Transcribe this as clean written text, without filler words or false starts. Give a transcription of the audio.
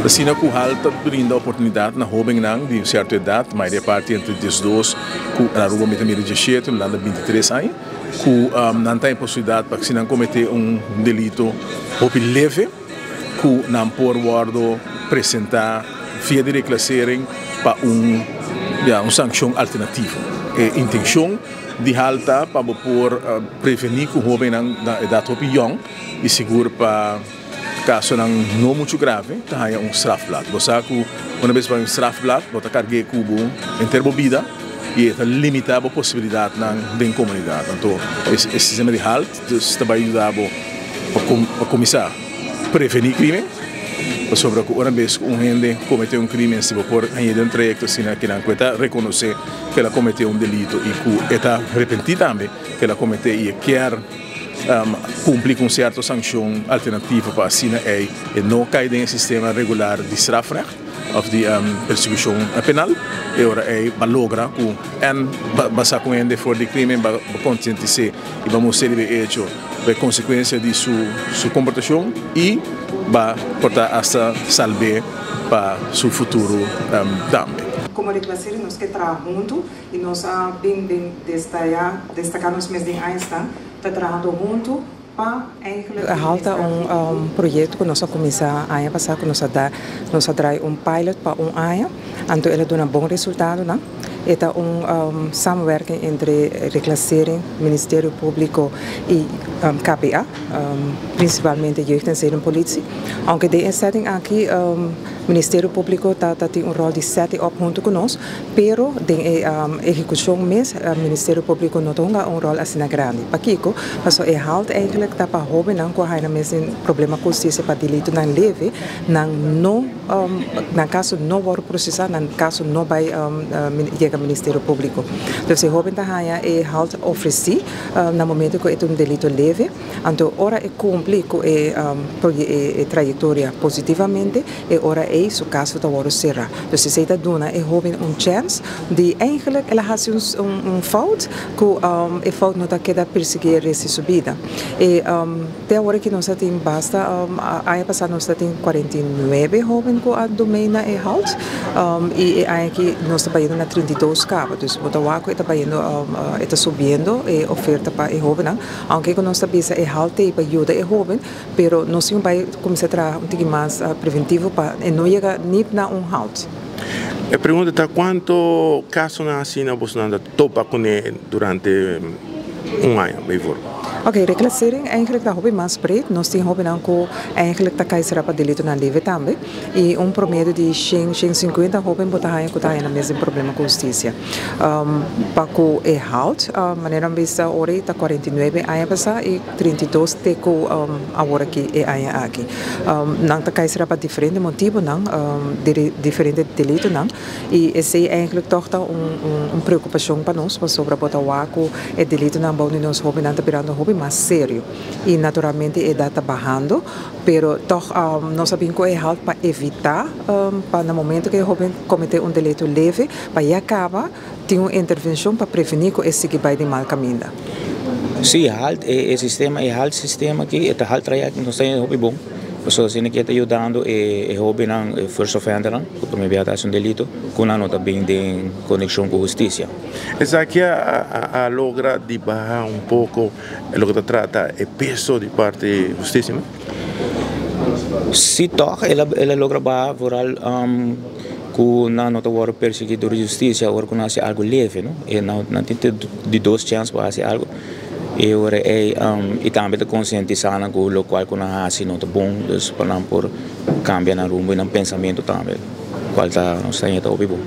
Asina ku HALT ta brinda oportunidat na hóbennan di un sierto edat, mayoria parti entre 12 ku na Aruba mi ta mira 17, Hulanda 23 aña, ku nan ta e posibilidat pa si nan kometé un delito hopi leve ku nan por wòrdu presentá via di reclassering pa un, ya, un sankshon alternativo. E intenshon di HALT ta pa bo por prevení ku hóbennan na edat hopi yòn i sigur pa kasonan no muchu grave ta haña un strafblad. Bo sa ku una bes bo haña un strafblad bo ta karg'é ku bo henter bo bida i e ta limitá bo posibilidatnan den komunidat. Anto e sistema di HALT dus ta bai yuda bo pa kuminsá prevení krimen, pasobra ku ora bes ku un hende kometé un krimen si bo por hañ'é den un trayekto asina kinan ku e ta rekonosé ku el a kometé un delito i ku e ta repentí tambe ku el a kometé i e kier kumpli ku un sierto sankshon alternativo pa asina ei e no kai den e sistema regular di strafrecht òf di persekushon penal. E ora ei ba logra ku en ba sa ku hende for di krimen, ba konsientis'é i ba mostr'é riba e echo e konsekuensia di su su komportashon i ba por ta asta salb'é pa su futuro tambe. Komo Reclassering nos ke traha huntu i nos a bin den destaya destaká nos mes den añasnan ta trahando huntu pa eigenlijk. HALT ta un proyekto ku nos a kuminsá aña pasá ku nos a da nos a drai un pilot pa un aña anto el a duna bon resultadonan. E ta un samenwerking entre Reclassering, Ministerio Públiko i KPA, prinsipalmente Jeugd en Zedenpolitie. Aunke den e setting aki Ministerio Públiko ta tin un ròl di seti op huntu ku nos, pero den e ehekushon mes Ministerio Públiko no ta hunga un ròl asina grandi. Pakiko? Pasobra e HALT eigenlijk ta pa hóbennan ku a haña nan mes den problema ku hustisia pa delitonan leve, nan no nan kaso no wòrdu prosesá, nan kaso no bai yega Ministerio Públiko. Dus e hóben ta haña e HALT ofresí na momento ku e ta un delito leve, anto ora e kumpli ku e e trayektoria positivamente, e ora ei su kaso ta wòrdu será. Dus esei ta duna e hóben un chèns di eigenlijk el a hasi un fout ku e fout no ta keda persiguí e rest di su bida. E te awor aki nos a tin basta, aña pasá nos ta tin 49 hóben ku a dumei na e HALT i e aña aki nos ta bayendo na 32 kaba. Dus bo ta wak ku e ta bayendo e ta subiendo e oferta pa e hóbennan. Aunke ku nos ta bisa e HALT t'ei pa yuda e hóben, pero nos tin bai kuminsá traha un tiki mas preventivo pa e no yega ni na un HALT. E pregunta ta kuantu kasonan asina bosonan ta topa kuné durante un aña bijvoorbeeld? Ok, reclassering eigenlijk ta hopi mas breed. Nos tin hopinan ku eigenlijk ta kai sera pa delitonan leve tambe. I un promedio di shen, shen sinkuenta hoben bo ta haña ku ta haña nan mes den problema ku hustisia. Pa ku e HALT, manera mi bisa ora ta 49 aña pasá i 32 te ku awor aki e aña aki. Nan ta kai sera pa diferente motibonan, diferente delitonan i esei eigenlijk tòg ta un preokupashon pa nos pasobra bo ta wak ku e delitonan bou di nos hobennan ta birando hopi mas serio i naturalmente e edat ta bahando, pero tòg nos a bin ku e HALT pa evitá pa na momento ku e hoben kometé un delito leve pa ya kaba tin un intervenshon pa prevení ku e sigui bai den mal kaminda. Sí, HALT, e sistema, e HALT sistema aki, e ta HALT trayecto nos ta hopi bon, pasobra asina ki e ta yudando e hobennan, e first offendernan, ku prome bia ta hasi un delito, ku nan no ta bin den konekshon ku hustisia. Esaki a logra di baha un poko loke ta trata e peso di parti hustisia no? Sí tòg el a logra baha vooral ku nan no ta wòrdu persiguí dor di hustisia ora ku nan hasi algu leve no e nan tin te di dos chèns pa hasi algu e ora ei i tambe ta konsientisá nan ku lokual ku nan hasi no ta bon dus pa nan por kambia nan rumbo i nan pensamentu tambe kual ta nos ta hopi bon.